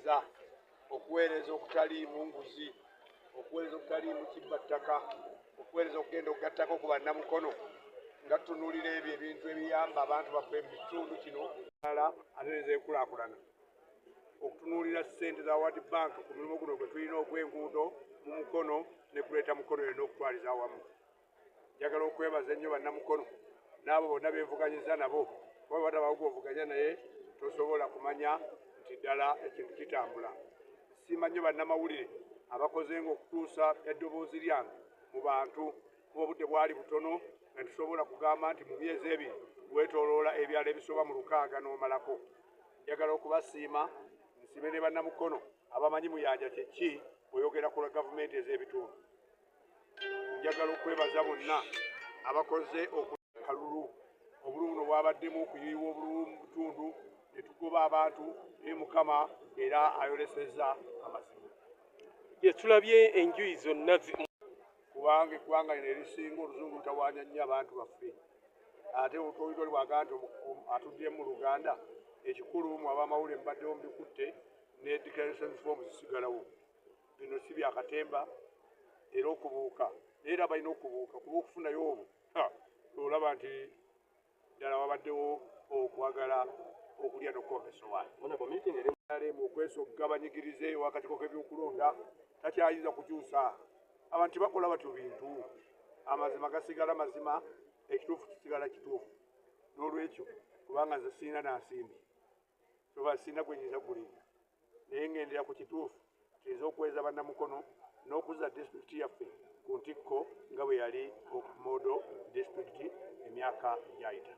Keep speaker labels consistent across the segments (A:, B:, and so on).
A: Okuweereza, okuweereza okutaliimu nguzi, okuweereza okutaliimu kibba ttaka, okuweereza okugenda okugattako ku bannamukono nga tutunuulira ebyo ebintu ebiyamba abantu baffe mu kitundu kino ala ate nezenkulaakulana. Okutunuulira ssente za World Bank ku mulimu guno gwe tulina ogw'enguudo mu Mukono ne Greater Mukono yonna okutwaliza awamu. Njagala okwebaza ennyo bannamukono n'abo bonna benvuganyiza nabo, kuba batabawo gw'ovuganya naye tosobola kumanya nti ddala ekintu kitambula. Nsiima nnyo bannamawulire abakoze ng'okutuusa eddoboozi lyange mu bantu, kuba obudde bwali butono nga tusobola kugamba nti mu myezi 2 weetooloola ebyalo ebisoba mu 6 n'omalako. Njagala okubasiima, nsiime ne bannamukono abamanyi Muyanja kye ki bw'oyogera ku gavumenti ez'ebitundu. Njagala okwebaza bonna abakoze okalulu. Obululu buno bwabaddemu okuyiwa obululu mu bitundu ne tugoba abantu, naye Mukama era ayolesezza amazima.
B: Tulabye enjuyi zonna,
A: kubanga eggwanga lino erisinga oluzungu lutawaanya nnyo abantu baffe, ate olutoli bwagamba nti atuddemu mu Luganda, ekikulu mu abamawulire mubaddewo mubikutte ne declaration form zisigalawo. Bino si bya katemba era okubuuka, naye era balina okubuuka kuba okufunayo obwo olaba nti ddala wabaddewo okwagala okulya n'okukoba essowaani. Okwesogga banyigirize ow'akakiiko k'ebyokulonda takyayinza kukyusa. Abantu tebakola batyo bintu, amazima gasigala mazima, ekituufu kisigala kituufu. N'olwekyo kubanga nze sirina nansimbi, oba sirina gwe nyinza kulinda, naye ngendera ku kituufu tuyinza okuweereza bannamukono n'okuzza disitulikiti yaffe ku ntikko nga bwe yali model disitulikiti emyaka egyayita.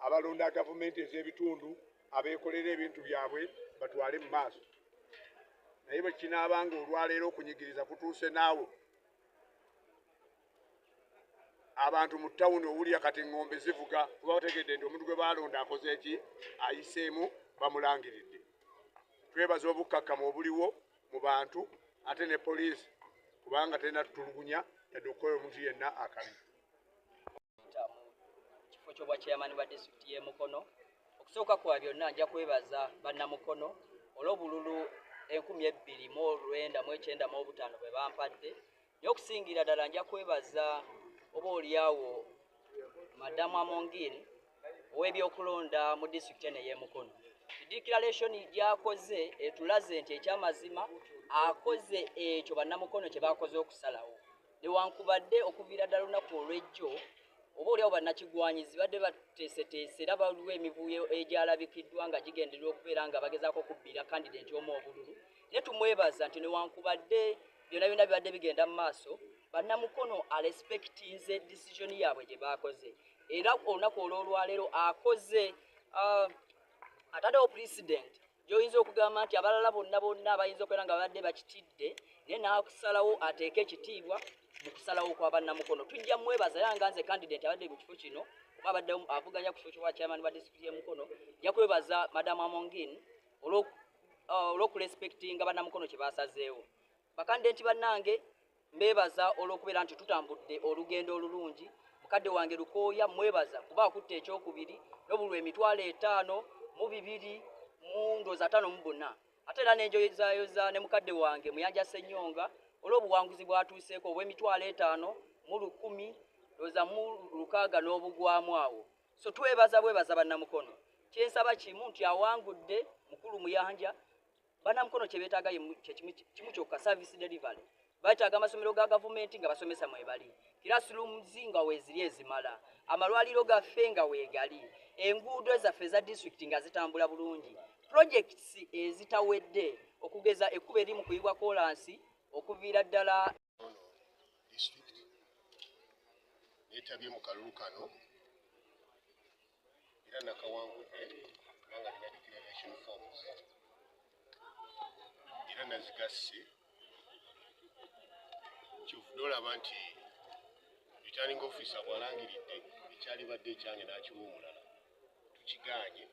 A: Abalonda gavumenti ez'ebitundu abeekolera ebintu byabwe batwale mu maaso, naye bwe kinaabanga olwaleero okunyigiriza kutuuse naawe abantu mu tawuni owulira kati ng'ombe zivuga kuba bategedde nti omuntu gwe baalonda akoze eki ayiseemu bamulangiridde. Twebaza obukkakkamu obuliwo mu bantu ate ne poliisi kubanga terina tutulugunya yadde okukola omuntu yenna akabi.
C: Kifo ky'obwa chairman wa disitulikiti y'e Mukono, okusooka kwa byonna nja kwebaza bannamukono olw'obululu 2995 bwe bampadde, naye okusingira ddala nja kwebaza oba oliawo Madamu Amongin ow'ebyokulonda mu disitulikiti eno ey'e Mukono. Declaration gy'akoze etulaze nti ekyamazima akoze ekyo bannamukono kye bakoze okusalawo, newankubadde okuviira ddala olunaku olw'ejjo oba oliawo bannakigwanyizi badde bateeseteese era waliwo emivuyo egyalabikiddwa nga gigendererwa okubeera nga bagezaako okubbira kandidenti omu obululu. Naye tumwebaza nti newankubadde byonna byonna bibadde bigenda mu maaso, bannamukono arespektinze decision yaabwe gye baakoze, era olunaku olw'olwaleero akoze ataddewo president gy'oyinza okugamba nti abalala bonna bonna abayinza okubeera nga babadde bakitidde, naye n'akusalawo ateeke ekitiibwa mu kusalawo kwa bannamukono. Tujja mwebaza era nga nze candidate abadde mu kifo kino oba abadde avuganya ku kifo ky'obwa chairman wa disitulikiti y'e Mukono, nja kwebaza Madamu Amongin olw'okurespectinga bannamukono kye basazeewo. Bakandidenti bannange mbeebaza olw'okubeera nti tutambudde olugendo olulungi. Mukadde wange Lukooya mwebaza kuba akutte ekyokubiri n'obululu 52,254, ate era n'enjoyozaayoza ne mukadde wange Muyanja Ssennyonga olw'obuwanguzi bw'atuuseeko obw' 51,016 n'obugwamu awo. So twebaza bwebaza bannamukono. Kyensaba kimu nti awangudde mukulu Muyanja, bannamukono kye beetaaga kimu kyokka, service delivery. Beetaaga amasomero ga gavumenti nga basomesa mwebali, classrooms nga weeziri ezimala, amalwaliro gaffe nga weegali, enguudo zaffe eza disitulikiti nga zitambula bulungi, projects ezitawedde okugeza ekkubo erimu kuyibwa koolansi okuviira ddala
D: district. Neetabye mu kalulu kano era nakawangudde kubanga nina declaration forms era nazigasse. Kyovudde olaba nti returning officer bw'alangiridde ekyalibadde ekyange n'akiwa omulala, tukigaanye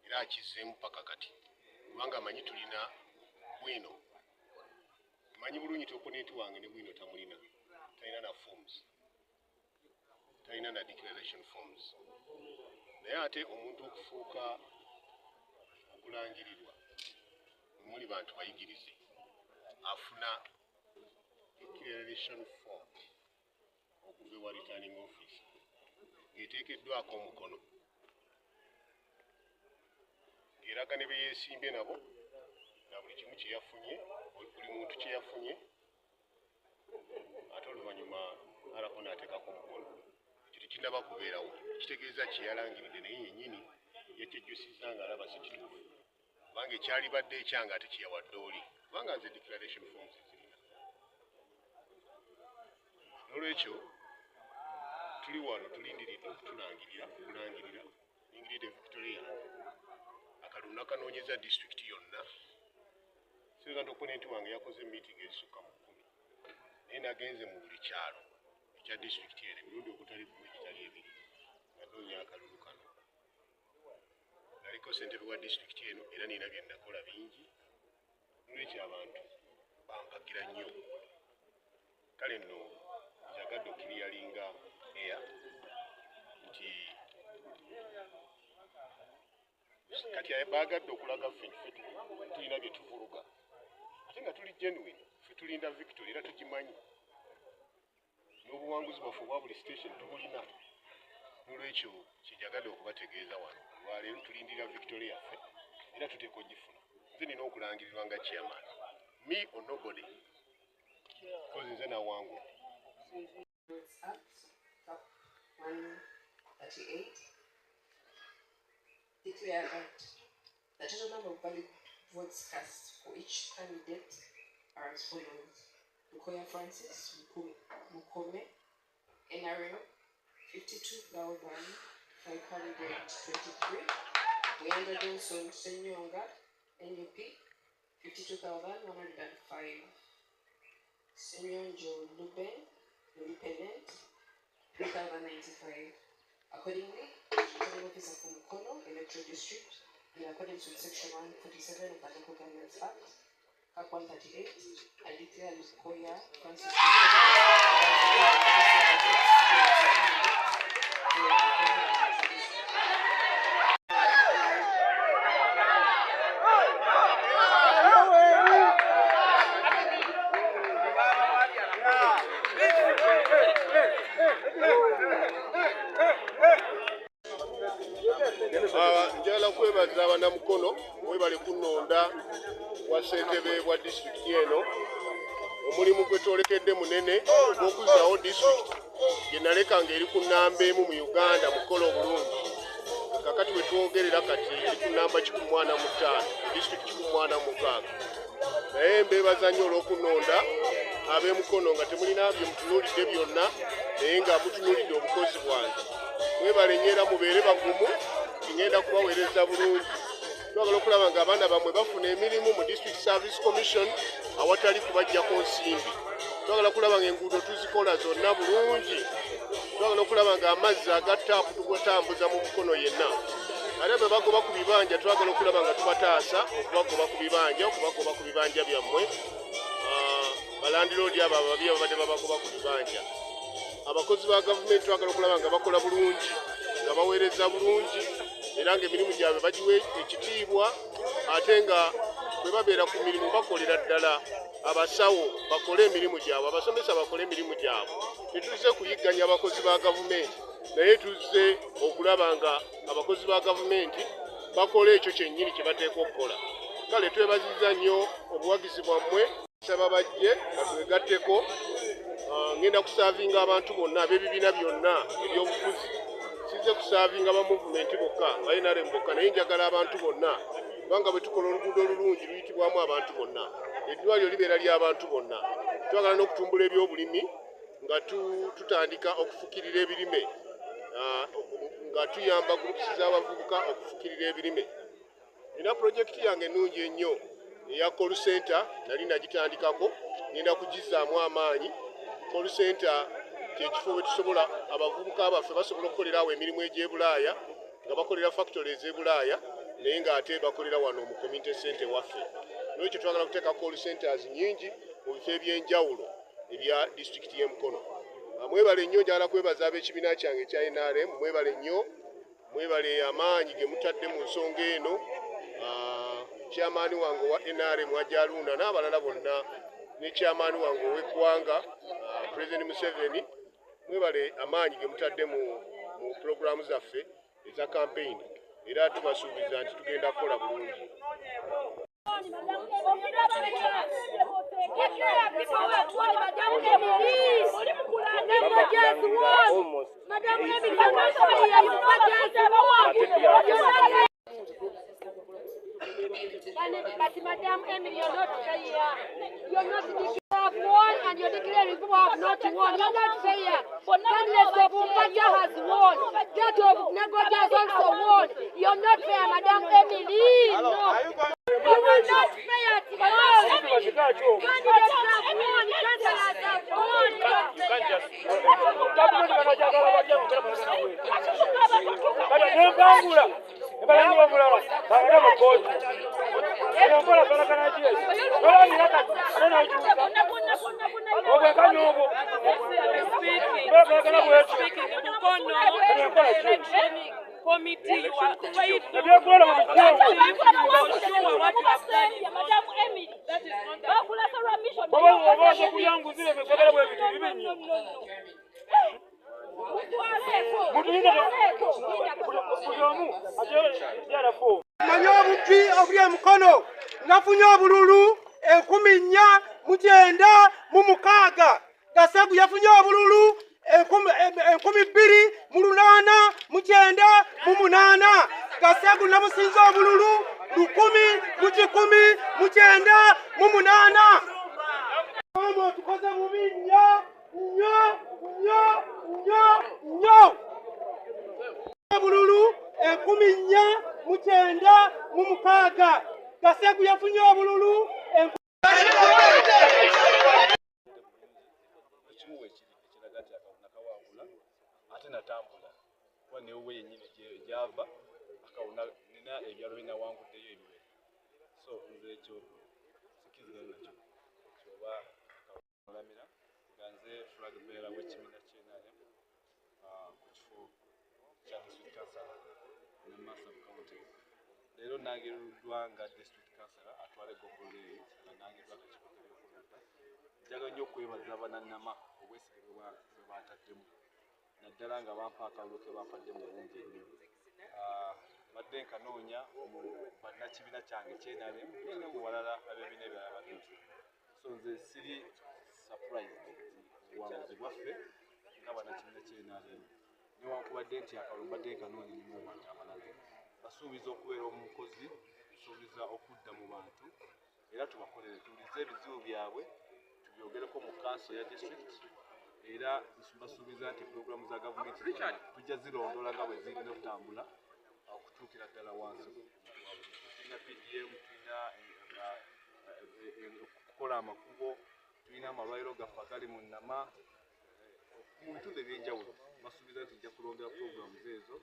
D: era akizzeemu paka kati, kubanga amanyi tulina bwino. Manyi bulungi nti opponent wange ne bwino tamulina, talina na forms, talina na declaration forms. Naye ate omuntu okufuuka okulangirirwa muli bantu bayigirize, afuna declaration form okuva ewa returning office ng'eteekeddwako omukono, ng'eraga ne be yeesimbye nabo na buli kimu kye yafunye, buli muntu kye yafunye, ate oluvannyuma RO n'ateekako omukono. Ekyo tekinnaba kubeerawo, kitegeeza kye yalangiridde naye yennyini yakyejjusizza ng'alaba si kituufu, kubanga ekyalibadde ekyange ate kye yawadde oli, kubanga nze declaration forms zirina. N'olwekyo tuli wano tulindiridde okutulangirira, okulangirira ningiridde victory yange. Akalulu nakanoonyeza disitulikiti yonna. Sirowooza nti opponent wange yakoze meeting ezisukka mu 10, naye nagenze mu buli kyalo ekya disitulikiti eno emirundi ogutali gumu egitali ebiri nga nnoonya akalulu kano. Naliko ssentebe wa disitulikiti eno era nina bye nakola bingi, n'olwekyo abantu bampagira nnyo. Kale nno njagadde okukiriyalinga air nti kati baagadde okulaga ffe nti ffe tulina bye tuvuluga, ate nga tuli genuine. Ffe tulinda victory era tugimanyi, n'obuwanguzi bwaffe obwa buli station tubulina. N'olwekyo kyenjagadde okubategeeza wano olwaleero, tulindira victory yaffe era tuteeka ogifuna. Nze nina okulangirirwa nga chairman, me or nobody, because nze nawangudde.
E: Votes Act, Cap 138, declare that the total number of valid votes cast for each candidate are as follows. Lukoya Francis Mukome, NRM, 52,523. Buyanja Johnson Senyonga, NUP, 52,105. Senyonjo Luben, Independent, 3,095. Accordingly, the returning officer for Mukono Electoral District, in accordance with Section 147 of the Local Governance Act, Cap 138, I declare Lukoya Francis Mukome as the for Mukono Electoral District.
D: Njagala kwebaza abannamukono, mwebale kunnonda wa ssentebe bwa disitulikiti eno. Omulimu gwe twolekedde munene gw'okuzzaawo disitulikiti gye naleka ng'eri ku nnamba 1 mu Uganda mu kukola obulungi. Kakati we twogerera kati eri ku nnamba 145, disitulikiti 146. Naye mbeebaza nnyo olw'okunnonda ab'emukono nga temulina bye mutunuulidde byonna, naye nga mutunuulidde obukozi bwange. Mwebale nnyo era mubeere bagumu, ngenda kubaweereza bulungi. Twagala okulaba nga abaana bammwe bafuna emirimu mu District Service Commission awatali kubaggyako nsimbi. Twagala okulaba nga enguudo tuzikola zonna bulungi. Twagala okulaba nga amazzi aga taapu tugatambuza mu Mukono yenna. Ate bwe bagoba ku bibanja, twagala okulaba nga tubataasa okubagoba ku bibanja, okubagoba ku bibanja byammwe. Balandiroodi abo ababi ababadde babagoba ku bibanja. Abakozi ba gavumenti twagala okulaba nga bakola bulungi, nga baweereza bulungi, era ng'emirimu gyabwe bagiwe ekitiibwa, ate nga bwe babeera ku mirimu bakolera ddala. Abasawo bakole emirimu gyabwe, abasomesa bakole emirimu gyabwe. Tetuzze kuyigganya abakozi ba gavumenti, naye tuzze okulaba nga abakozi ba gavumenti bakola ekyo kyennyini kye bateekwa okukola. Kale twebazizza nnyo obuwagizi bwammwe. Saba bajje batwegatteko. Ngenda kusaavinga abantu bonna ab'ebibiina byonna ebyobufuzi. Sizze kusaavinga ba movement bokka, ba NRM bokka, naye njagala abantu bonna, kubanga bwe tukola oluguudo olulungi luyitibwamu abantu bonna, eddwaliro libeera ly'abantu bonna. Twagala n'okutumbula ebyobulimi nga tutandika okufukirira ebirime, nga tuyamba groups z'abavubuka okufukirira ebirime. Nina pulojekiti yange ennungi ennyo eya call center, nali nagitandikako, ngenda kugizzaamu amaanyi. Call center kyekifo we tusobola, abavubuka baffe basobola okukolera awo emirimu egy'ebulaaya, nga bakolera factory ez'ebulaaya, naye ng'ate bakolera wano mu community center waffe. N'olwekyo twagala kuteeka call centers nnyingi mu bifo eby'enjawulo ebya disitulikiti y'e Mukono. Mwebale nnyo, njagala kwebaza ab'ekibiina kyange ekya NRM, mwebale nnyo, mwebale amaanyi ge mutadde mu nsonga eno. Chairman wange owa NRM Ajalunda n'abalala bonna ne chairman wange ow'eggwanga President Museveni, mwebale amaanyi ge mutadde mu pulogulaamu zaffe eza campaign, era tubasuubiza nti tugenda kukola bulungi.
F: But Madam Emily, you're not fair. You're not declared won, and you're declaring people have not won. You're not fair. Candidates of Umpaja has won. That of Nagoja has also won. You're not fair, Madam Emily. No. You are not fair at all. Candidates have won. Councillors have won.
G: Manyi obubbi obuli Mukono, nafunye obululu 4,906. Gasegu yafunye obululu 2,898. Gasegu namusinze obululu 1,198. Omo tukoze bubi nnyo nnyo nnyo nnyo nnyo. Obululu 4,906. Gasegu yafunye obululu
H: ate natambula kuba newe yennyini gyava akawuna nina ebyalo binawanguddeyo ebiwera, so nze ekyo sikiriziganya nakyo kyoba akawulamira nga nze flag bearer w'ekibiina ky'NRM ku kifo kya district councillor Nama sub-county. Leero nangiruddwa nga district councillor atwala eggombolola eyo nga nangiddwa akakiiko k'ebyokulonda. Njagala nnyo okwebaza bannannama obwesige bwe bantaddemu, naddala nga bampa akalulu ke bampadde mu bungi ennyo. Mbadde nkanoonya mu bannakibiina kyange ky'NRM ne mu balala ab'ebibiina ebirala bangi. So nze siri surprised obuwanguzi bwaffe nga bannakibiina ky'NRM, newankubadde nti akalulu mbadde nkanoonya nnyo mu bantu abalala. Basuubiza okubeera omukozi, nsuubiza okudda mu bantu era tubakolere, tuwulize ebizibu byabwe tubyogereko mu kanso ya district, era mbasuubiza nti pulogulaamu za gavumenti tujja zirondoola nga bwe zirina okutambula okutuukira ddala wansi. Tulina PDM, tulina okukola amakubo, tulina amalwaliro gaffe agali mu Nama, mu bitundu ebyenjawulo. Mbasuubiza nti nja kulondera pulogulaamu ezo.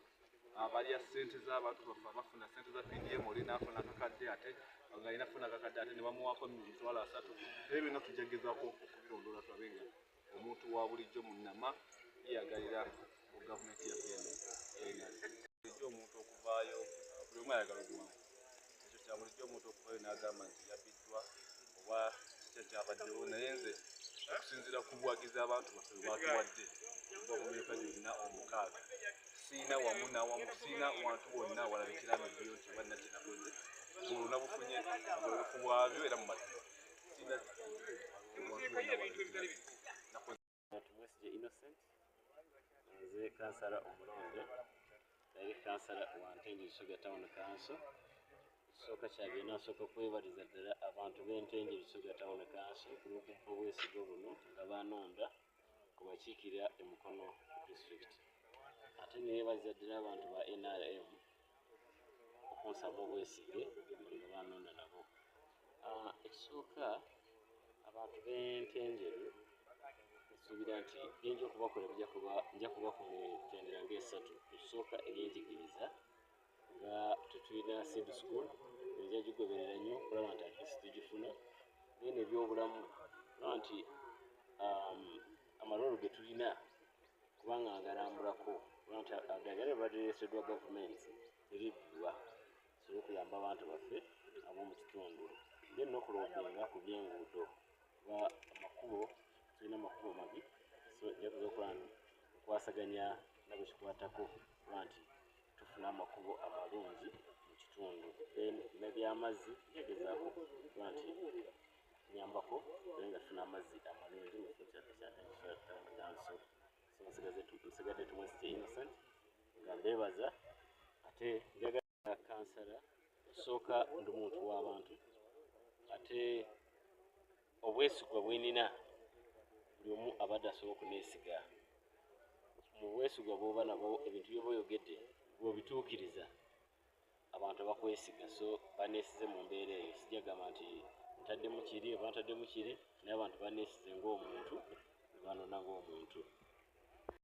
H: Abalya ssente z'abantu baffe abafuna ssente za PDM, oli n'afuna akakadde ate nga alina afuna akakadde ate ne bamuwaako 30,000. Ebyo byonna tujja gezaako okubirondoola tulabe nga omuntu wa bulijjo mu Nama yeeyagalira mu gavumenti yaffe eno. Bulijjo omuntu okuvaayo, buli omu ayagala obuwanguzi, ekyo kya bulijjo omuntu okuvaayo n'agamba nti yabbiddwa oba kiki ekyabaddewo, naye nze okusinziira ku buwagizi abantu baffe bwe batuwadde okuva mu myaka gyonna 6, siina wamu nawamu, siina wantu wonna walabikira amabyo nti oba nna kyenakoze olwo nabufunye obufu bwabyo era mu mazima siina wantu wonna walabikira nakoze.
I: Tumwesigye Innocent, nze kansala omulonde, yali kansala wa Ntenjeru Busoga Town Council. Ekisooka kya byonna nsooka kwebaliza ddala abantu b'Entenjeru Busoga Town Council olw'okumpa obwesige buno nga banonda kubakiikirira e Mukono district. Ate neebaliza ddala abantu ba NRM okunsaba obwesige nga banonda nabo. Ekisooka abantu b'Entenjeru nsuubira nti byenja okubakola nja kuba ku mitendera ng'esatu. Ekisooka ebyenjigiriza nga tetulina seed school, nja gigoberera nnyo okulaba nti at least tugifuna. Then ebyobulamu Nti amalwaliro ge tulina kubanga agalambulako nti eddagala libadde gavumenti teribbibwa, sobole okuyamba abantu baffe ab'omu kitundu. Then n'okulobbyinga ku byenguudo, kuba amakubo tulina amakubo mabi, so njakuza okukola nkwasaganya nabekikwatako kuba nti tufuna amakubo amalungi mu kitundu. Then n'ebyamazzi njagezaako kuba nti nyambako naye nga tufuna amazzi amalungi mu kifo kyaffe kya Ntenjeru Town Council. So nsigadde Tumwesigye Innocent nga mbeebaza, ate njagala kansala osooka ndi muntu w'abantu, ate obwesigwa bwenina buli omu abadde asobola okuneesiga. Mu bwesigwa bw'oba nabwo, ebintu byoba oyogedde bw'obituukiriza, abantu bakwesiga. So baneesize mu mbeera eyo. Sijja gamba nti ntaddemu kiri oba ntaddemu kiri, naye abantu baneesize ng'omuntu ne banona ng'omuntu.